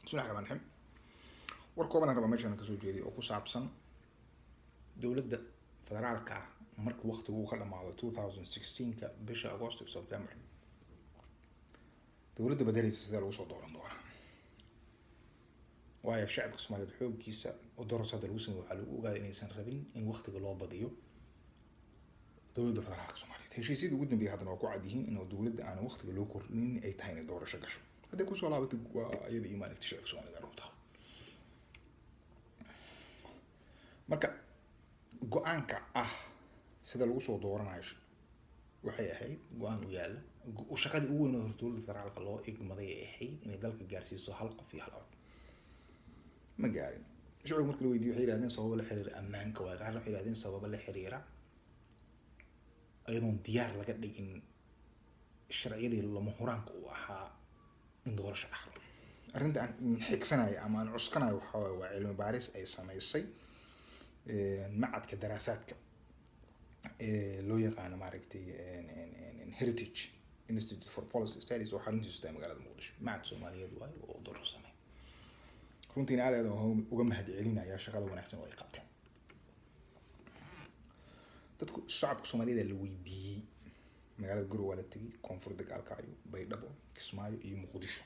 Bismillahi raxmaan raxiim. War kooban aan rabaa meeshaan kasoo jeediy oo ku saabsan dowladda federaalka ah marka waqtigu uu ka dhamaado 2016ka bisha Agosto, September, dowladda bedeleysa sidee lagu soo dooran doonaa? Waayo, shacabka Soomaaliyeed xooggiisa oo doorasho hadda lagu sameyo waxaa lagu ogaaday inaysan rabin in waqtiga loo badiyo dowladda federaalka Soomaaliyeed. Heshiisyadii ugu dambeeyay haddana waa ku cad yihiin in dowladda aan waqtiga loo kordhinin ay tahay inay doorasho gasho. Hadday kusoo laabatay waa iyada iyo maaragtay shacabka Soomaaliyeed arrinta. Marka go-aanka ah sida lagu soo dooranayo waxay ahayd go-aan u yaalla shaqadii ugu weyn oo dowladda federaalka loo igmaday ay ahayd inay dalka gaarsiiso hal qof iyo hal cod. Ma gaarin. Shacbigu marka la weydiiyo waxay yidhahdeen sababo la xiriira ammaanka waay. Qaarna waxay yidhahdeen sababo la xiriira iyadoon diyaar laga dhigin sharciyadii lama huraanka u ahaa in doorasho dhacdo. Arrinta aan xigsanayo ama aan cuskanayo waxaa waaye waa cilmi baaris ay samaysay macadka daraasaadka ee loo yaqaano maaragtay Heritage Institute for Policy Studies oo xaruntiisu tahay magaalada Muqdisho. Macad Soomaaliyeed waayo oo doorasho samey. Runtiina aad aad uga mahad celinaya shaqada wanaagsan oo ay qabteen. Dadku, shacabka Soomaaliyeed la weydiiyey, magaalada Garowe waa la tegey, koonfurta Gaalkacyo, Baydhabo, Kismaayo iyo Muqdisho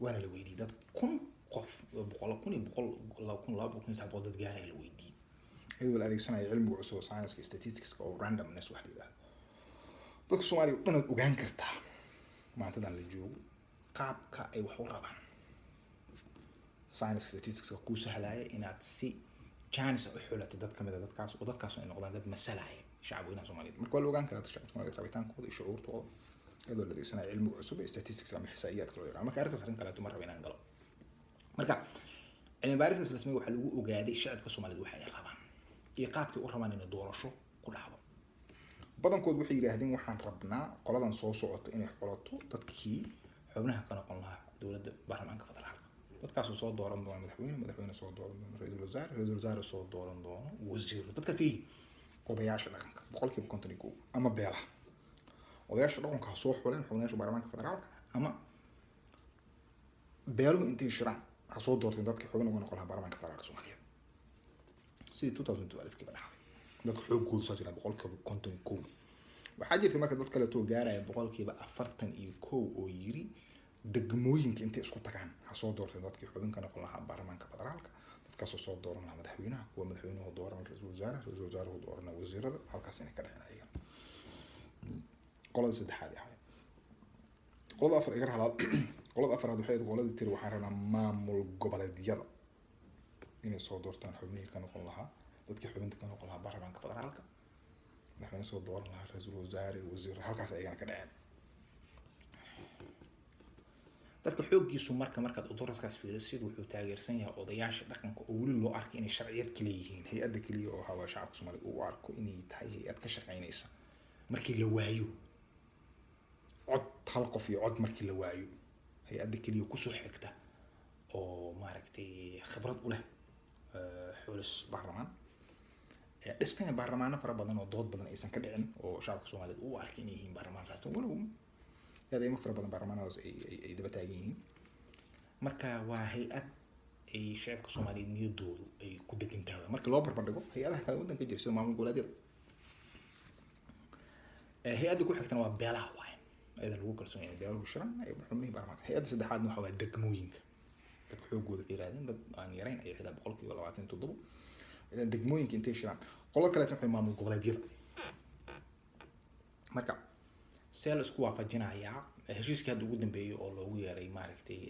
waana la weydiiyey. Dad 1000 qof, boqol kun iyo boqol, 2000, 200, 1300 dad gaaraya la weydiiyey, iyadoo la adeegsanayo cilmiga cusub oo science statisticska oo randomness wax la yidhahdo. Dadka Soomaaliya o dhan aad ogaan kartaa maantadan la joogo qaabka ay wax u rabaan. Science statisticska kuu sahlaya inaad si chance u xulatay dad kamid a dadkaas, oo dadkaas ay noqdaan dad masalaya shacab weynaha Soomaaliyeed. Marka waa la ogaan karaa shacabka Soomaaliyeed rabitaankooda iyo shucuurtooda iyadoo la adeegsanayo cilmiga cusub ee statistics ama xisaa'iyaadka loo yaqaan. Marka arrintaas arrin kaleeto ma rabo inaan galo. Marka cilmi baaristaas la sameeyey waxaa lagu ogaaday shacabka Soomaaliyeed waxa ay rabaan iyo qaabkay u rabaan inay doorasho ku dhacdo. Badankood waxay yidhaahdeen waxaan rabnaa qoladan soo socota inay xulato dadkii xubnaha ka noqon lahaa dowladda baarlamaanka federaalka, dadkaasoo soo dooran doona madaxweyne, madaxweyne soo dooran doono ra-iisul wasaare, ra-iisul wasaare soo dooran doono wasiiro. Dadkaas yihiin odayaasha dhaqanka 51% ama beelaha. Odayaasha dhaqanka ha soo xuleen xubnayaasha baarlamaanka federaalka, ama beeluhu intay shiraan ha soo doorteen dadkii xubin uga noqon lahaa baarlamaanka federaalka Soomaaliyeed, sidii 2012 kiiba dhacday. Dadka xooggoodu soo jira 51%. Waxaa jirta marka dad kaleetoo gaaraya 41% oo yiri degmooyinka intay isku tagaan ha soo doorteen dadkii xubin ka noqon lahaa baarlamaanka federaalka, dadkaasoo soo dooran lahaa madaxweynaha, kuwa madaxweynuhu dooran ra-iisul wasaare, ra-iisul wasaaruhu doorana wasiirada. Halkaas inay ka dhaceen ayaga qolada saddexaad ahayd. Qolada afar iga halaad, qolada afraad waxay ahayd qoladii tiri waxaan rabnaa maamul goboleedyada inay soo doortaan xubnihii ka noqon lahaa, dadkii xubinta ka noqon lahaa baarlamaanka federaalka, madaxweyne soo dooran lahaa, ra-iisul wasaare, wasiir. Halkaas ayagana ka dhaceen. Dadka xooggiisu marka markaad uduraskaas fiirisid wuxuu taageersan yahay odayaasha dhaqanka oo weli loo arkay inay sharciyad kale yihiin, hay-adda keliya oo waxaa shacabka Soomaaliyeed uu arko inay tahay hay-ad ka shaqeynaysa markii la waayo cod hal qof iyo cod, markii la waayo hay-adda keliya kusoo xigta oo maaragtay khibrad u leh xulis baarlamaan, dhistayna baarlamaano fara badan oo dood badan aysan ka dhicin, oo shacabka Soomaaliyeed uu arkay inay yihiin baarlamaan saastan, walow eedeymo fara badan baarlamaanadaas ay daba taagan yihiin. Marka waa hay-ad ay shacabka Soomaaliyeed niyadoodu ay ku degan tahay marka loo barbar dhigo hay-adaha kale waddanka jira sida maamul goboleedyada. Hay-adda ku xigtana waa beelaha waaye, ayadan lagu kalsoon yahay beeluhu shiran ay xubnihii baarlamaanka. Hay-adda saddexaadna waxa waa degmooyinka. Dadka xoogooda waxay yidhahdeen, dad aan yarayn ayay xidhaa, 27%, degmooyinka intay shiraan. Qolada kaleetna waxay maamul goboleedyada. Marka see la isku waafajinayaa heshiiskii hadda ugu dambeeyay oo loogu yeeray maaragtay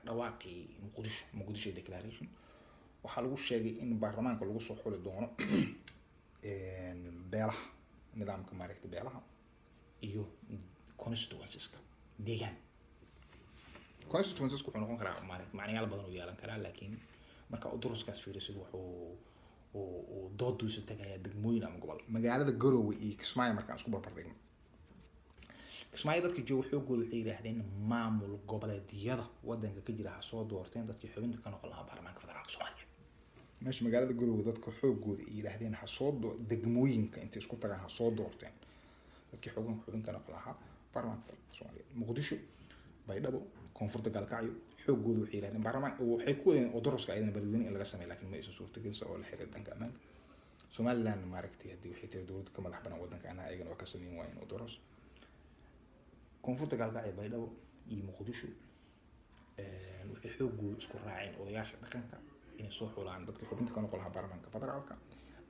dhawaaqii Muqdisho, Muqdisho Declaration? Waxaa lagu sheegay in baarlamaanka lagu soo xuli doono beelaha, nidaamka maaragtay beelaha iyo constituencies-ka deegaan. Constituencies wuxuu noqon karaa maaragtay macnayaal badan uu yeelan karaa, laakiin marka uduruskaas fiirisid wuxuu uu dooduusa tagayaa degmooyin ama gobol. Magaalada Garowe iyo Kismaayo markaan isku barbar dhigno, Kismaayo dadka jooga xoogooda waxay yidhaahdeen maamul goboleedyada wadanka ka jira ha soo doorteen dadkii xubinta ka noqon lahaa baarlamaanka federaalka Soomaaliyeed, meesha magaalada Garowe dadka xoogooda ay yidhaahdeen ha soo degmooyinka intay isku tagaan ha soo doorteen dadkii xubin ka noqon lahaa baarlamaanka federaalka Soomaaliyeed. Muqdisho, Baydhabo, koonfurta Gaalkacyo xoogooda waxay yidhaahdeen Xooggooda waxay yidhahdeen baarlamaan waxay ku wadeen odoroska ayadana Beledweyne in laga sameeyo, laakiin ma aysan suurtagelin oo la xiriir dhanka ammaanka. Somaliland, maaragtay, haddii waxay tiri dowladda ka madax banaan waddanka anaa, ayagana waa ka sameyn waayeen odoros. Koonfurta, Gaalkacyo, Baydhabo iyo Muqdisho, waxay xooggooda isku raaceen odayaasha dhaqanka inay soo xulaan dadka xubinta ka noqon lahaa baarlamaanka federaalka,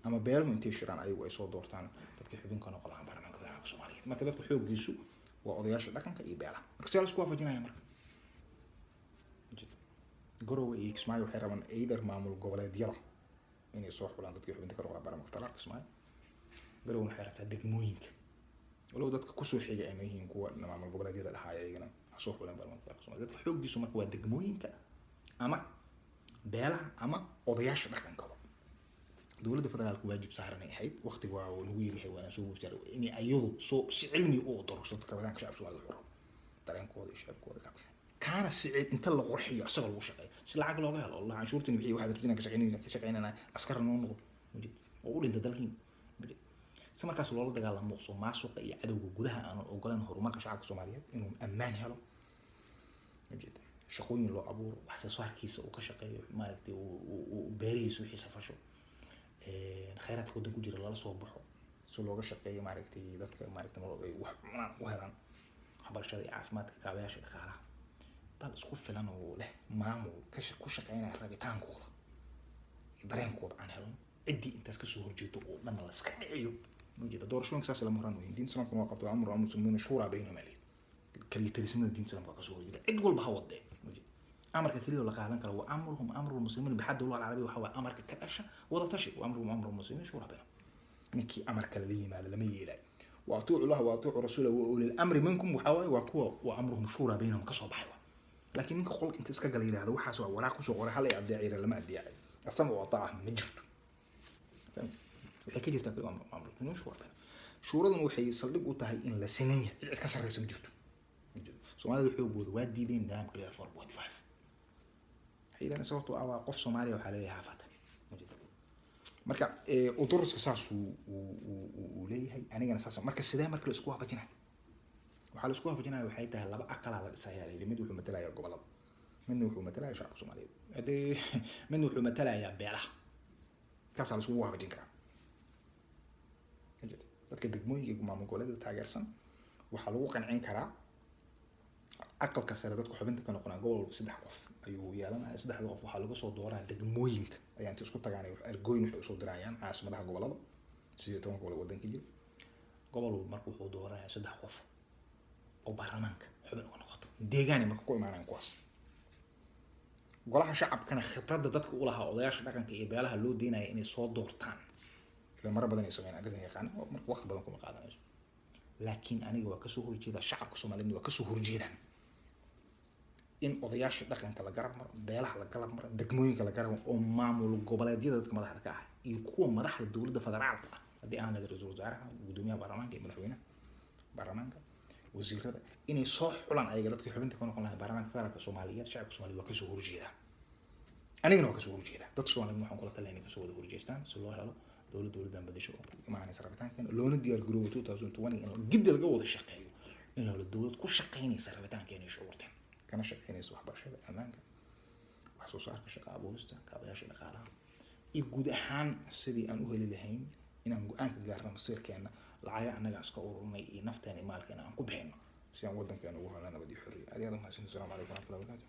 ama beeruhu intay shiraan ayagu ay soo doortaan dadka xubin ka noqon lahaa baarlamaanka federaalka Soomaaliyeed. Marka dadka xooggiisu waa odayaasha dhaqanka iyo beelaha. Marka see la isku waafajinaya? Marka Garowe iyo Kismaayo waxay rabaan either maamul goboleedyada inay soo xulaan dadkii xubinta ka noqon lahaa baarlamaanka federaalka. Kismaayo, Garowena waxay rabtaa degmooyinka, walow dadka kusoo xiga ay yihiin kuwa maamul goboleedyada dhahaaya iyagana ha soo xulaan baarlamaanka federaalka Soomaaliya. Dadka xooggiisu marka waa degmooyinka ama beelaha ama odayaasha dhaqankaba. Dowladda federaalka waajib saaran ay ahayd, waqtiga waa nagu yaryahay, waana soo boobsaar, inay ayadu soo si cilmi u odorso dadka rabitaanka shacabka Soomaalida wuxuu rabo, dareenkooda iyo shacabkooda, kaana si inta la qurxiyo isagoo lagu shaqeeyo si lacag looga helo oo canshuurtiin bixiyo. Waxaad rabtiin ka shaqeynayna, ka shaqeynana askar noo noqdo oo u dhinta dalkiin, si markaas loola dagaalamo musuq maasuqa iyo cadowga gudaha aanan ogolan horumarka shacabka Soomaaliyeed, inuu ammaan helo, ujeeda, shaqooyin loo abuuro, wax soo saarkiisa uu ka shaqeeyo, maaragtay, uu beerihiisa wixiisa fasho, khayraadka waddan ku jira lala soo baxo, si looga shaqeeyo, maaragtay, dadka, maaragtay, nolol ay wax cunaan u helaan, waxbarashada iyo caafimaadka, kaabayaasha dhaqaalaha, dal isku filan oo leh maamul ku shaqeynaya rabitaankooda iyo dareenkooda aan helno, ciddii intaas kasoo horjeedo oo dhan la iska dhiciyo. Ujeeda, doorashooyinka saas lama horaan weyn. Diinta Islaamkuna waa qabto amru muslimiina shuuraa baynahum alayh. Kaliya talisnimada diinta Islaamka waa kasoo horjeeda, cid walba ha wadee. Ujeeda, amarka keliya oo la qaadan karo waa amruhum amru lmuslimiin bixadda luga alcarabiya, waxa waa amarka ka dhasha wada tashi, wa amruhum amru lmuslimiin shuuraa baynahum. Ninkii amar kale la yimaado lama yeelayo. Wa atiicu llaha wa atiicu rasuula wa uli lamri minkum, waxaa waaye waa kuwa wa amruhum shuuraa baynahum kasoo baxay wa. Laakiin ninka qolka inta iska gala yidhahdo waxaas waa waraaq kusoo qoray, hal ay adeecira, lama adeecayo. Asamcu wa taaca ma jirto. Fahamtay? Waxay ka jirtaa kaliya maamul shuura baynahum. Shuuraduna waxay saldhig u tahay in la sinan yahay, cid cid ka sarreysa ma jirto. Soomaalida xoogooda waa diideen nidaamka la 4.5. Waxay yidhahdeen sababtoo ah waa qof Soomaaliya waxaa leeyahay hafata. Marka uduruska saas uu leeyahay, anigana saas. Marka sidee marka la isku waafajinaya? Waxaa la isku waafajinaya waxay tahay laba aqalaa la dhisayaa la yidhi. Mid wuxuu matalayaa gobolada, midna wuxuu matalayaa shacabka Soomaaliyeed, hadee midna wuxuu matalayaa beelaha. Taasaa la iskugu waafajin karaa. Dadka degmooyinka maamul goboleedyada taageersan waxaa lagu qancin karaa aqalka sare dadka xubinta ka noqonaya gobol walba saddex qof ayuu yeelanaya. Saddexda qof waxaa laga soo dooraa degmooyinka ayaa inta isku tagaan ergooyin waxay usoo dirayaan caasimadaha gobolada, 18 gobol ee wadanka jira. Gobol walba marka wuxuu dooranaya saddex qof oo baarlamaanka xubin uga noqoto deegaanay marka ku imaanayaan kuwaas. Golaha shacabkana khibradda dadka u lahaa odayaasha dhaqanka iyo beelaha loo deynaya inay soo doortaan, ila marar badan ay sameeyaan arrintan yaqaana, marka waqti badan kuma qaadanayso. Laakiin aniga waa kasoo horjeedaa, shacabka Soomaaliyeedna waa kasoo horjeedaan in odayaasha dhaqanka la garab maro, beelaha la garab maro, degmooyinka la garab maro, oo maamul goboleedyada dadka madaxda ka ah iyo kuwa madaxda dowladda federaalka ah, haddii aan laga ra-iisul wasaaraha, guddoomiyaha baarlamaanka iyo madaxweynaha, baarlamaanka, wasiirada, inay soo xulaan ayaga dadka xubinta ka noqon lahaa baarlamaanka federaalka Soomaaliyeed. Shacabka Soomaaliyeed waa kasoo horjeedaa, anigana waa kasoo horjeedaa. Dadka Soomaaliyeed waxaan kula talinaya inay kasoo wada horjeestaan si loo helo dowlad dowladdan bedesho oo ku imaanaysa rabitaankeena, loona diyaar garoobo 2020 in giddi laga wada shaqeeyo in la helo dowlad ku shaqeynaysa rabitaankeena iyo shucuurteena, kana shaqeynaysa waxbarashada, ammaanka, wax soo saarka, shaqa abuurista, kaabayaasha dhaqaalaha iyo guud ahaan sidii aan u heli lahayn inaan go-aan ka gaarno masiirkeena, lacaga annaga iska ururinay iyo nafteena iyo maalkeena aan ku bixino si aan wadankeena ugu helno nabad iyo xorriya. Aad iyo aad umahadsantahay. Asalaamu calaykum waraxmatullahi wabarakatu.